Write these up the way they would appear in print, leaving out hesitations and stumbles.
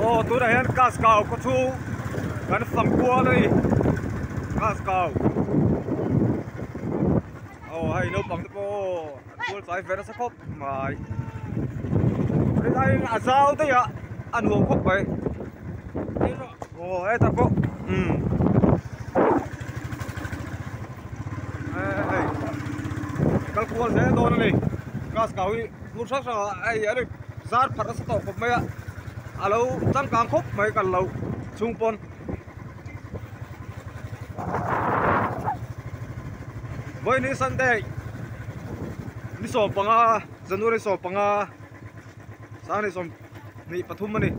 Aw tunah hian Kaskau khaw chhung kan fang kual a ni Kaskau aw hei naupang te pawh aw an tual tlai ve nasa khawp mai helaiin a zau daih a a nuam khawp mai aw hetah pawh umm hei kal kual zel dawn a ni Kaskau hi hmun hrang hrangah hei an in zar pharh nasa tawh khawp mai a a lo changkang khawp mai kal loh chhung pawn. Vawiin Sunday ni 15 January 15 Sanghnih 23 a ni.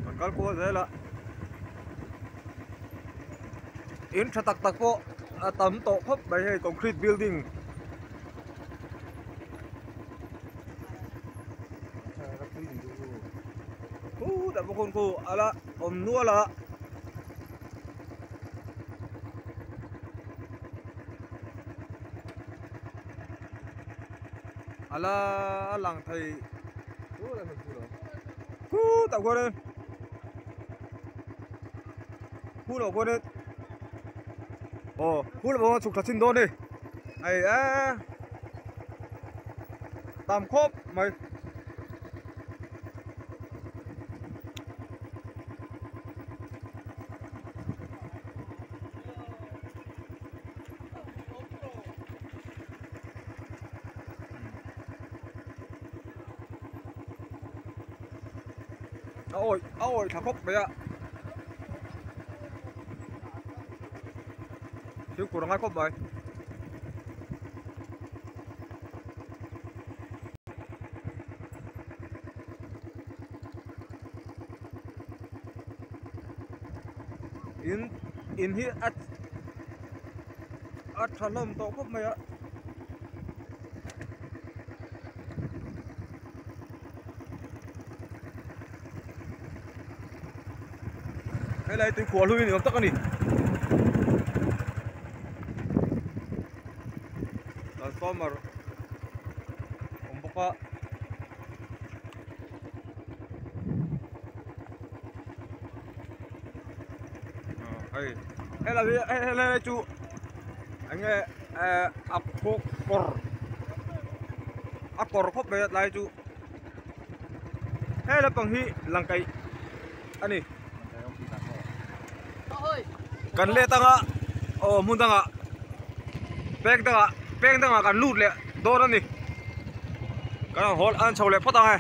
Kan kal kual zel a in tha tak tak pawh a tam tawh khawp mai hei concrete building khutah bawk khawn khu a la awm nual a. A la lang thei khutah khuanin khutah khuanin aw khutah pawh chhuk tha chin dawn a ni hei eee tam khawp mai. A awih a awih thla khawp mai a fimkhur a ngai khawp mai. In in hi a a tha hlawm tawh khawp mai a. Helai tui khuah hlui ni awm tak a ni. Transformer awm bawk a. Hei helai hi helai chu eng nge a kawr a kawr khawp mai a tlai chu he lampang hi langkaih a ni kan let anga aw hmun dangah peng dangah peng dangah kan lut leh dawn a ni kan han haw an chho leh phawt ang e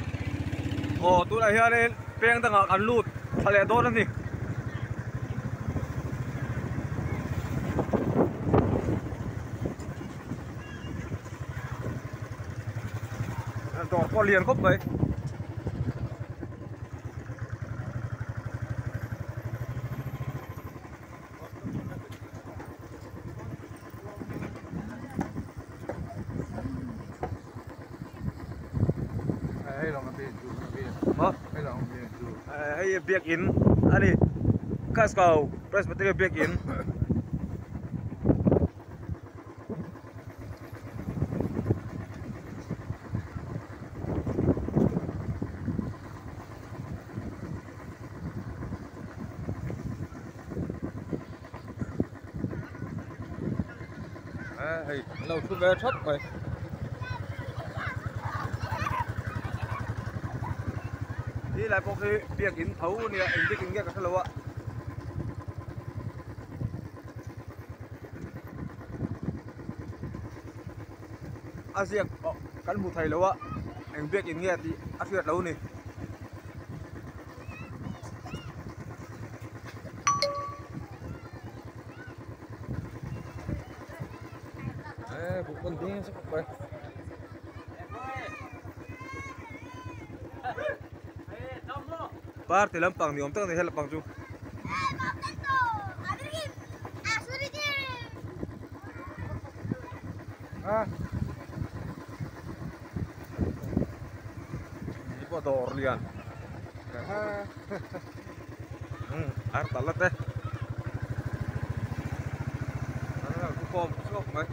aw tunah hianin peng dangah kan lut thla leh dawn a ni. Dawr pawh a lian khawp mai. Hei biakin a ni Kaskau Presbyterian biakin. Hei an lo thu ve thap mai. Ti lai pawh khi biakin tho a nia eng biakin nge ka hrelo a. A ziak pawh kan hmu thei lo a eng biakin nge tih a hriat lo a ni. Party lampang ni awm tak a ni he lampang chu. Hei pawh dawr lian ar tal te khawm chhuak mai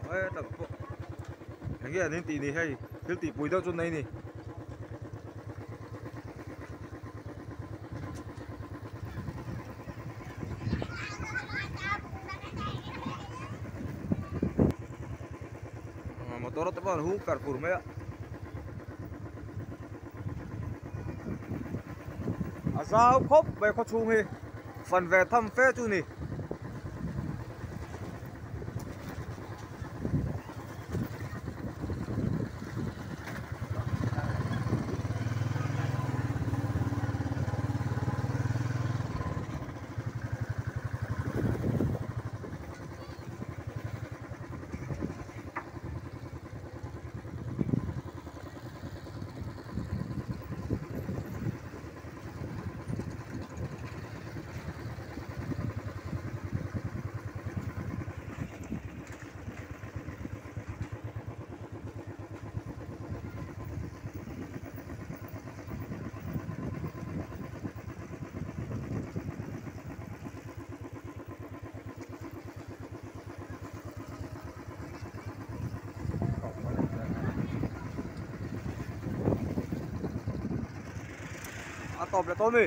hetah pawh eng nge an intih ni hei thil tihpui deuh chu nei a ni. Motor te pawh an hung kar kur mai a a zau khawp mai khaw chhung hi fan ve tham fe chu a ni. A tawp leh tawh a mi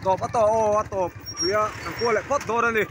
tawp a tawh aw a tawp puia kan kual leh phawt dawn a ni.